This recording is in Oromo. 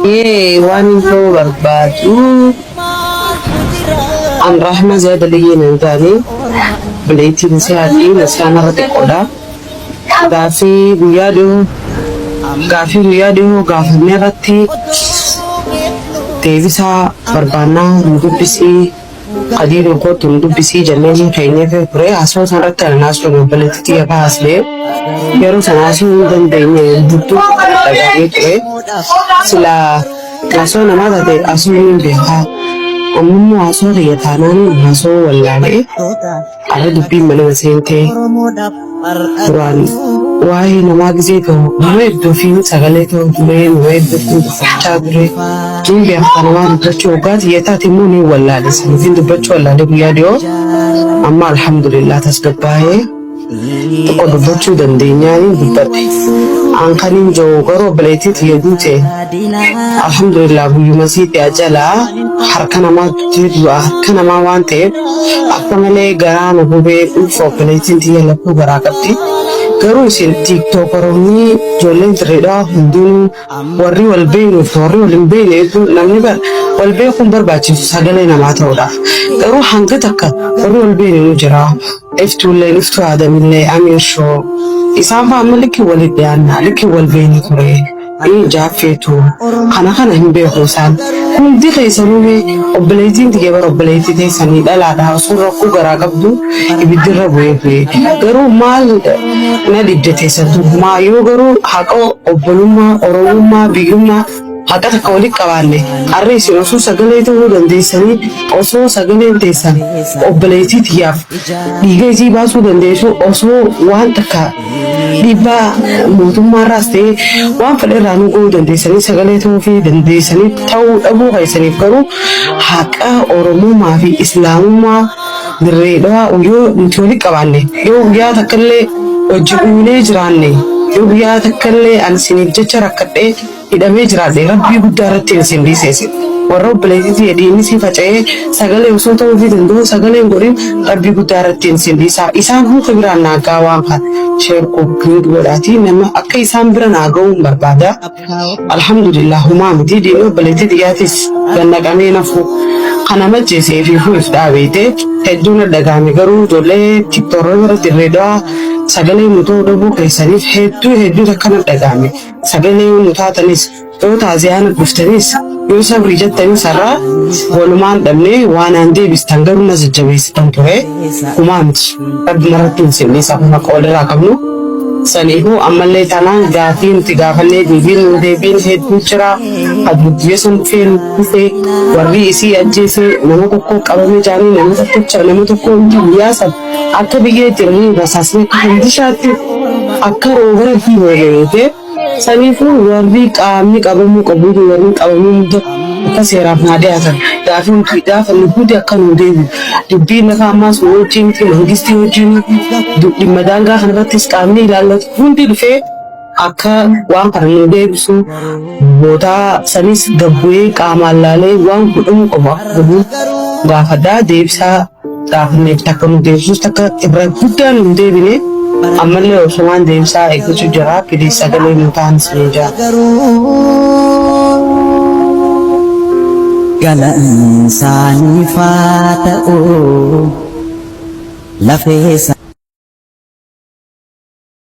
Ee waan hin ta'uu barbaadu an Rahma Ziyaad Aliyyii nan taane obboleettiin Nasihaati Nasiyaan irra xiqqoodha. Gaaffii guyyaa dhiyoo gaaffii guyyaa dhiyoo gaafannee irratti deebisaa barbaannaa nu dubbisii Kadiiroo kootu nu dubbisii jennee keenyeef ture haasawaa sana irratti ani naasuu obboleettii tiyya kaasne yeroo sana haasawuu hin dandeenye hedduu dhagahamee ture silaa haasawaa namaa taate haasawuu hin beekaa amma immoo haasawaa kiyya taanaan haasawuu wallaalee Ara dubbiin mana na seentee duraan waa'ee namaa gisee ta'u nama hedduu fi sagalee ta'u ture nama hedduu fi dubbachaa ture niin beekaa namaa dubbachuu hoggaa tiyya taate immoo niin wallaale saniifin dubbachuu wallaale guyyaa dhiyoo amma alhamdulillah tasgabbaa'ee xiqqoo dubbachuu dandeenyaaniin dubbadhe an kaniin jiru garuu obboleettii tiyya duute alhamdulillah guyyuma siiti ajalaa harka namaa duttee du'a harka namaa waan ta'eef akka malee garaa nu gubee ulfa obboleettiin tiyya lakkuu garaa qabdi. Garuu isin tiiktookaroonni ijoolleen dirreedhaa hundinuu warri wal beeknuuf warri wal hin beekne hedduu namni bar wal beekuun barbaachisu sagalee namaa ta'uudhaaf. Garuu hanga takka warri wal beekne nu jira. Iftuulleen iftuu aadamillee amiir shoo isaan fa'aa amma likki walitti dhiyaannaa likki wal beekne ture. Inni jaaffeetu kana kana hin beeku isaan hundi keessanuu mee obboleettiin tiyya bara obboleettii teessanii dhalaadha osoo rakkoo garaa qabdu ibiddirra bu'ee bu'ee garuu maal na dhibde teessan maa yoo garuu haqa obbolummaa oromummaa biyyummaa haqa takka walitti qabaanne har'a isin osoo sagalee ta'uu dandeessanii osoo sagaleen teessan obboleettii tiyyaaf dhiiga isii baasuu dandeessu osoo waan takka dhiibbaa mootummaarraas ta'ee waan fedhe irraa nu ga'uu dandeessanii sagalee ta'uu fi dandeessanii ta'uu dhabuu keessaniif garuu haqa oromummaa fi islaamummaa dirree dhawaa yoo nuti walitti qabaanne yoo guyyaa takka illee hojii uunee jiraanne yoo guyyaa takka illee ani isiniif jecha rakkadhee hidhamee jiraadhe rabbii guddaa irratti isin dhiiseesse warra obboleettii dhiigni si faca'ee sagalee osoo ta'uu fi danda'u sagalee hin godhin rabbii guddaa irratti isin dhiisaa isaan hunda biraan naagaa waan kana share copy godhaatii nama akka isaan bira naa ga'uu hin barbaada. Alhamdulillah humaa miti diinni obboleettii xiyyaatis gannaqamee nafu kana majjeesee fi fuuf dhaabeete hedduu na dhagaame garuu ijoollee tiktoorota irra dirree dhawaa sagalee nu ta'uu dhabuu keessaniif hedduu hedduu takka na dhagaame sagalee nu taatanis yoo taaziyaana dhuftanis yoo sabrii jettanis har'a walumaan dhabnee waan aan deebistan garuu na jajjabeessitan ture humaa miti rabbi irratti hin sinniisa akkuma walirraa qabnu saniifuu ammallee taanaan gaafii nuti gaafannee deebiin nu deebiin hedduu jira biyya san dhufee dhufee warri isii ajjeese nama tokko qabame jaanii nama tokkocha nama tokko hundi guyyaa san akka biyya itti rasaasni akka hundishaatti akka roobara fi roobee saniifuu warri qaamni qabamuu qabu warri qabamuu hunda akka seeraaf naa dhiyaatan gaafii nuti gaafannu hundi akka nuu deebi'u dubbiin lafa ammaas nu wajjin miti mangistii wajjin dhimma daangaa kanarrattis qaamni ilaallatu hundi dhufee akka waan kana nuu deebisu bootaa sanis gabbu'ee qaamaan laalee waan godhamuu qabu akka godhu gaafadhaa deebisaa gaafanneef takka nu deebisus takka irra guddaa nu hin deebine ammallee osoo waan deebisaa eeggachuu jira please sagalee nu ta'an isin jira. Galansaaniif haa ta'u lafee.